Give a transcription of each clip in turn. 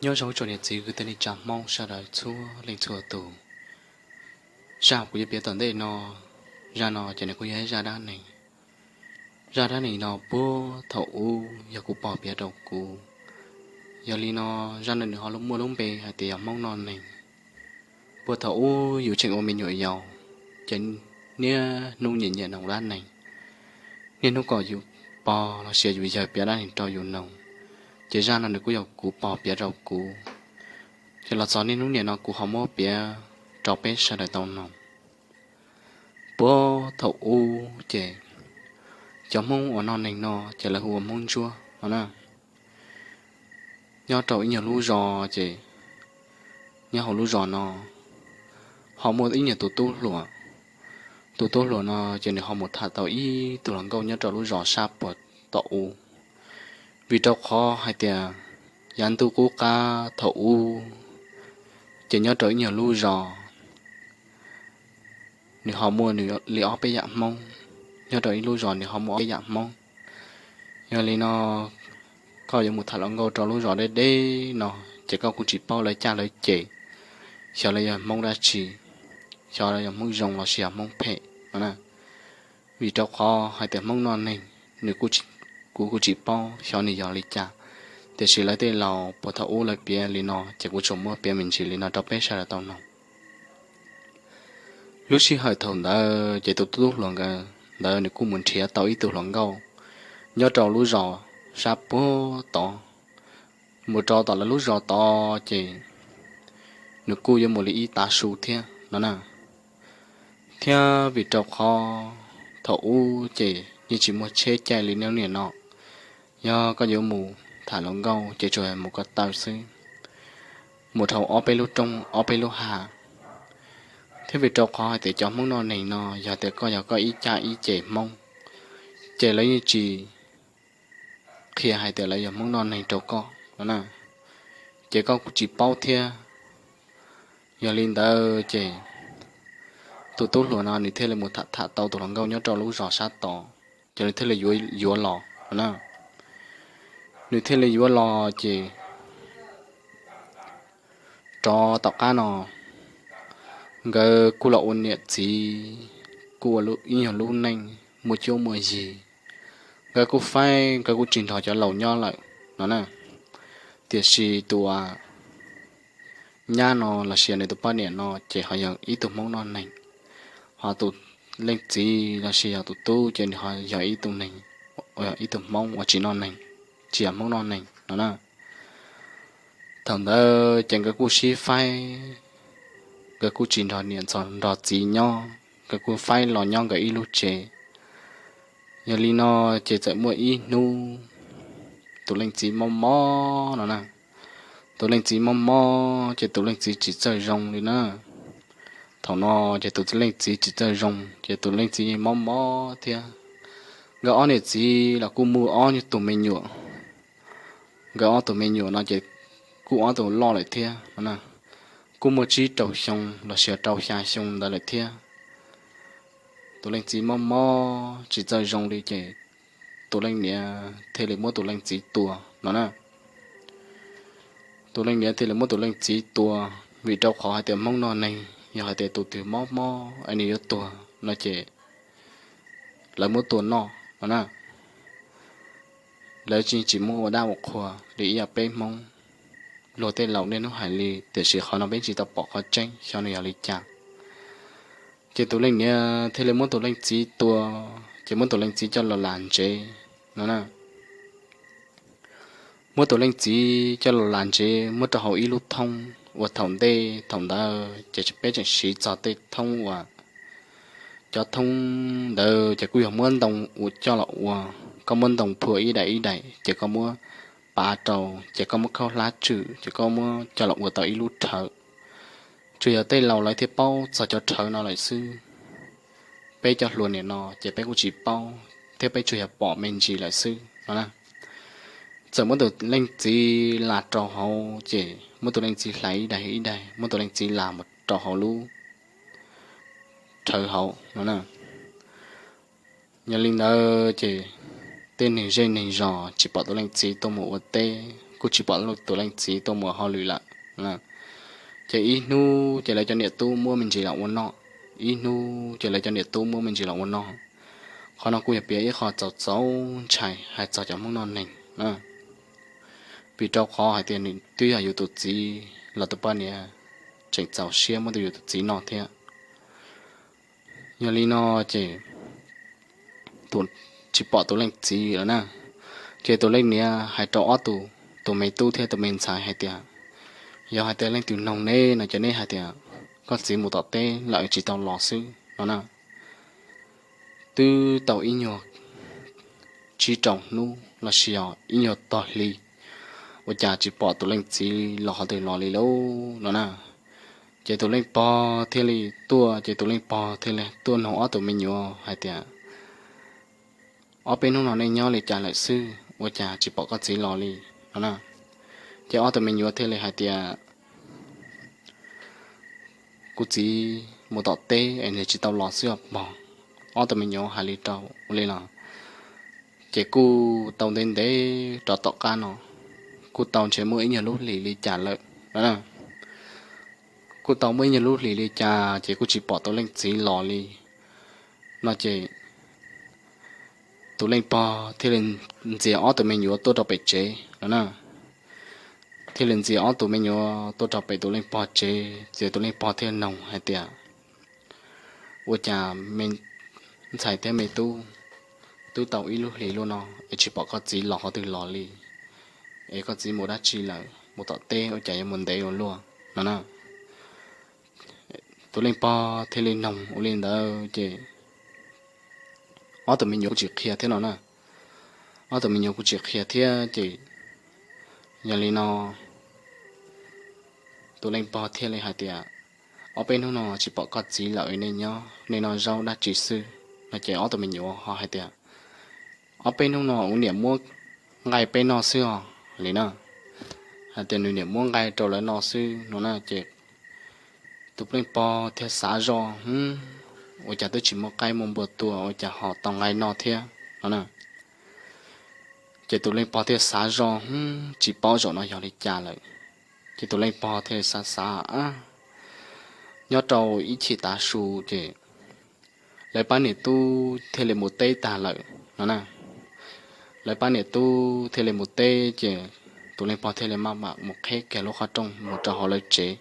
Nyob zoo tsoom niam txiv kwv tij neej tsa Hmoob sawv daws txhua leej txhua tus. Zaj kuv yuav piav tom ntej no, zaj no ces nws kuj yog ib zaj dab neeg. Zaj dab neeg no puag thaum ub yog kuv pog piav rau kuv. Yog li no, zaj no nws ho muaj lub npe hais tias yog Hmoob noj neeg. Puag thaum ub yus tseem ua me nyuam yaus, ces niaj hnub nyiam nyiam noog dab neeg, niaj hnub kom yus pog los sis yus yawg piav dab neeg rau yus noog. Ces zaj no nws kuj yog kuv pog piav rau kuv, ces los txog niaj hnub niam no kuv ho muab piav rau peb sawv daws tau noog. Puag thaum ub ces cov Hmoob uas noj neeg no ces lawv hu ua Hmoob Ntsuab no na. Nyob rau ib nyuag lub zos ces nyob hauv lub zos no ho muaj ib nyuag tus tub hluas. Tus tub hluas no ces nws ho mus tham tau ib tug hluas nkauj nyob rau lub zos sab puag tom ub. Vim rau qhov hais tias yav ntuj qub qab thaum ub ces nyob rau ib nyuag lub zos nws ho muaj nws li ob peb yam Hmoob. Nyob rau ib lub zos nws ho muaj ob peb yam Hmoob. Yog li no, koj yuav mus tham hluas nkauj rau lub zos deb deb no ces koj kuj tsis paub lawv caj lawv ces, xyov lawv yog Hmoob dab tsi, xyov lawv yog Hmoob zoo los sis yog Hmoob phem no na. Vim rau qhov hais tias Hmoob noj neeg, nws, kuv kuj tsis paub xyov nws yog li cas, tiam sis lawv tej laus puag thaum ub lawv piav li no ces kuv tsuas muab piav me ntsis li no rau peb sawv daws tau noog. Lub sij hawm thaum ntawd ces tus tub hluas nkawd ntawd nws kuj mus nrhiav tau ib tug hluas nkauj nyob rau lub zos sab puag tod. Mus rau tom lawv lub zos tod ces nws kuj yuav mus li ib tav su thiab no na. Thiab vim rau qhov thaum ub ces yeej tsis muaj tsheb caij li niaj hnub niam no, yog koj yuav mus tham hluas nkauj ces tsuas mus ko taw xwb, mus dhau ob peb lub roob ob peb lub hav. Thiab vim rau qhov hais tias cov Hmoob noj neeg no yog tias koj yog koj ib caj ib ces Hmoob, ces lawv yeej tsis qhia hais tias lawv yog Hmoob noj neeg rau koj no na, ces koj kuj tsis paub thiab. Yog li ntawd ces tus tub hluas no nws thiaj li mus tham tham tau tus hluas nkauj nyob rau lub zos sab tod, ces nws thiaj li yuav los no na. Nws thiaj li yuav los ces rov tom qab no nkawd kuj los ua niam txiv, kuj ua ib nyuag lub neej muaj cuab muaj yig. Nkawd kuj faib, nkawd kuj tsis nrog cov laus nyob lawm no na. Tiam sis tus nyab no los sis nws tus poj niam no ces ho yog ib tug Hmoob noj neeg, ho tus leej txiv los sis yog tus tub ces nws ho yog ib tug neeg, ib tug Hmoob uas tsis noj neeg, tsis yog Hmoob noj neeg no na. Thaum ntawd ces nkawd kuj sib faib, nkawd kuj tsis nrog niam nrog txiv nyob, nkawd kuj faib los nyob nkawd ib lub tsev. Yog li no ces txawm muaj ib hnub tus leej txiv mob mob no na. Tus leej txiv mob mob ces tus leej txiv tsis txawj zoo li na. Thaum no ces tus leej txiv tsis txawj zoo ces tus leej txiv mob mob thiab. Nkawd ob niam txiv los kuj muaj ob tug me nyuam. Nkawd ob tug me nyuam no ces kuj ob tug loj lawm thiab no na, kuj muaj tsib rau xyoo los sis rau xya xyoo ntawd lawm thiab. Tus leej txiv mob mob tsis txawj zoo li ces tus leej niam thiaj li muab tus leej txiv tua no na. Tus leej niam thiaj li muab tus leej txiv tua, vim rau qhov hais tias Hmoob noj neeg yog hais tias tus twg mob mob es nws yuav tuag no ces lawv muab tua noj no na. Lawv tsis, tsis muab ua dab ua qhua li ib yam peb Hmoob. Luag tej laus niaj hnub hais li, tiam sis qhov no peb tsis tau pom qhov tseeb xyov nws yog li cas. Ces tus leej niam thiaj li muab tus leej txiv tua, ces muab tus leej txiv coj los lam ntsev no na. Muab tus leej txiv coj los lam ntsev muab rau hauv ib lub thoob uas thaum ntej thaum ntawd ces peb tseem siv txog tej thoob uas, cov thoob ntawd ces kuj yog muab ntoo ua coj los ua, koj muab ntoo phua ib daim ib daim ces koj muab pav rau ces koj muab khaub hlab tswm ces koj muab coj los ua tau ib lub rhawv. Tsuas yog tej laus lawv thiaj paub txog cov rhawv no lawm xwb. Peb cov hluas niam no ces peb kuj tsis paub thiab peb tsuas yog pom me ntsis lawm xwb no na. Txawm muab tus leej txiv lam rau hauv ces muab tus leej txiv hlais ib daim ib daim, muab tus leej txiv lam mus rau hauv lub rhawv hauv no na. Yog li ntawd ces tej neeg zej neeg zos tsis pom tus leej txiv tuaj mus ua teb, kuj tsis pom tus leej txiv tuaj mus ua hauj lwm lawm. Ces ib hnub ces lawv cov niam tub muab me ntsis los ua noj, ib hnub ces lawv cov niam tub muab me ntsis los ua noj. Qhov no kuj yog piav ib qho txaus txaus ntshai hais txog cov Hmoob noj neeg. Vim rau qhov hais tias nws twb yog yus tus txiv los tus poj niam tseem txaus siab muab tus yus tus txiv noj thiab. Yog li no ces tus tsis pom tus leej txiv lawm na. Ces tus leej niam hais rau ob tug, tus me tub thiab tus me ntxhais hais tias, yog hais tias leej twg noog neb no ces neb hais tias koj txiv mus tom teb lawm tsis tau los xwb no na. Twb tau ib nyuag tsib rau hnub los sis yog ib nyuag tog hli, ua cas tsis pom tus leej txiv los qhov twg los li lauj no na. Ces tus leej pog thiaj li tuaj, ces tus leej pog thiaj li tuaj nug ob tug me nyuam hais tias, ob peb hnub no nej nyob li cas lawm xwb ua cas tsis pom koj txiv los li no na. Ces ob tug me nyuam thiaj li hais tias, kuv txiv mus tom teb es nws tsis tau los xwb os pog. Ob tug me nyuam hais li rau ua li los, ces kuj tau ntev ntev rov tom qab no, kuj tau ntshe muaj ib nyuag lub hlis li cas lawm no. Kuj tau muaj ib nyuag lub hlis li cas ces kuj tsis pom tus leej txiv los li no ces tus leej pog thiaj li ntxias ob tug me nyuam tuaj rau pem tsev no na. Thiaj li ntxias ob tug me nyuam tuaj rau pem tus leej pog tsev, ces tus leej pog thiaj noog hais tias, ua cas me ntxhais thiab me tub, twb tau ib lub hlis luaj no es tsis pom koj txiv los qhov twg los li, es koj txiv mus dab tsi lawm, mus tom teb ua cas yuav mus ntev ua luaj no na. Tus leej pog thiaj li noog ua li ntawd ces ob tug me nyuam kuj tsis qhia thiab no na. Ob tug me nyuam kuj tsis qhia thiab ces yog li no tus leej pog thiaj li hais tias, ob peb hnub no tsis pom koj txiv lawm, nej nyob nej noj zaub dab tsi xwb no ces ob tug me nyuam ho hais tias, ob peb hnub no ua niam muab nqaij peb noj xwb os li na. Hais tias nws niam muab nqaij rau lawv noj xwb no na ces tus leej pog thiaj xav zoj, ua cas twb tsis muaj qaib muaj npua tua ua cas ho tau nqaij noj thiab no na. Ces tus leej pog thiaj xav zoj, tsis paub zaum no yog li cas lawm. Ces tus leej pog thiaj li xav xav, nyob rau ib chim tav su ces lawv pab niam tub thiaj li mus teb tag lawm no na. Lawv pab niam tub thiaj li mus teb ces tus leej pog thiaj li maj mam mus qheb kiag lub qhov rooj mus rau hauv lawv tsev.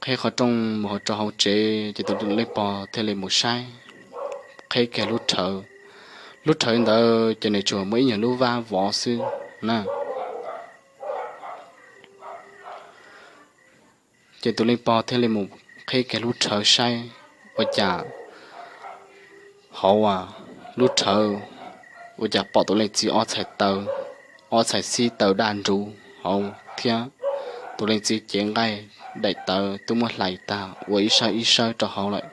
Qheb qhov rooj mus rau hauv tsev ces tus leej pog thiaj li mus saib, qheb kiag lub rhawv. Lub rhawv ntawd ces nws tsuas muaj ib nyuag lub vab vov xwb na. Ces tus leej pog thiaj li mus qheb kiag lub rhawv saib, ua cas hauv lub rhawv ua cas pom tus leej txiv ob txhais taw, ob txhais xib taw daj nruv hauv thiab tus leej txiv cev nqaij daim tawv twb muab hlais tag ua ib sawb ib sawb rau hauv lawm.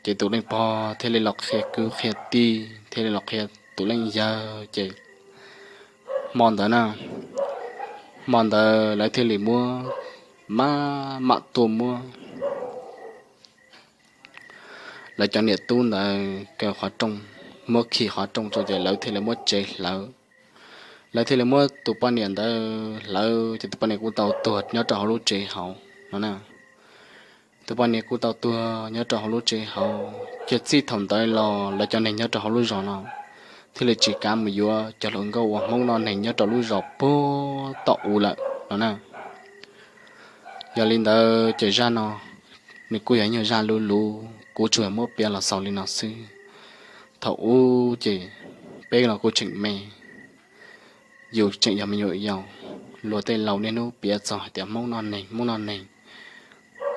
Ces tus leej pog thiaj li los qhia kwv qhia tij, thiaj li los qhia tus leej yawg ces hmo ntawd na, hmo ntawd lawv thiaj li muab, maj mam tuaj muab lawv cov niam tub ntawd kaw qhov rooj, muab khi qhov rooj rau ces lawv thiaj li muab tsev hlawv. Lawv thiaj li muab tus poj niam ntawd hlawv ces tus poj niam kuj tau tuag nyob rau hauv lub tsev hauv no na. Tus poj niam kuj tau tuag nyob rau hauv lub tsev hauv ces txij thaum ntawd los lawv cov neeg nyob rau hauv lub zos no thiaj li tsis kav mus yuav cov hluas nkauj uas Hmoob noj neeg nyob rau lub zos puag tom u lawm no na. Yog li ntawd ces zaj no nws kuj yog ib nyuag zaj luv luv, kuv tsuas muab piav los xaus li no xwb. Thaum ub ces peb los kuj tseem me, yus tseem yog me nyuam yaus, luag tej laus niaj hnub piav txog hais tias Hmoob noj neeg, Hmoob noj neeg.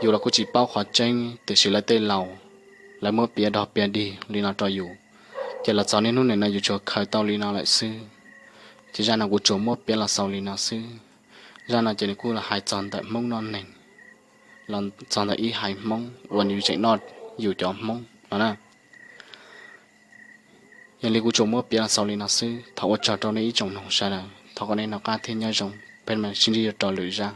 Yus los kuj tsis paub qhov tseeb tiam sis lawv tej laus, lawv muab piav dog piav dig li no rau yus, ces los txog niaj hnub nim no yus tsuas khaws tau li no lawm xwb. Ces zaj no kuv tsuas muab piav los xaus li no xwb. Zaj no ces nws kuj los hais txog ntawm Hmoob noj neeg, los txog ntawm ib haiv Hmoob uas nws tseem noj yus cov Hmoob no na. Yog li kuv tsuas muab piav los xaus li no xwb, thov ua tsaug rau nej ib tsoom mloog sawv daws, thov kom nej noj qab thiab nyob zoo, peb mam sib ntsib rau lwm zaj.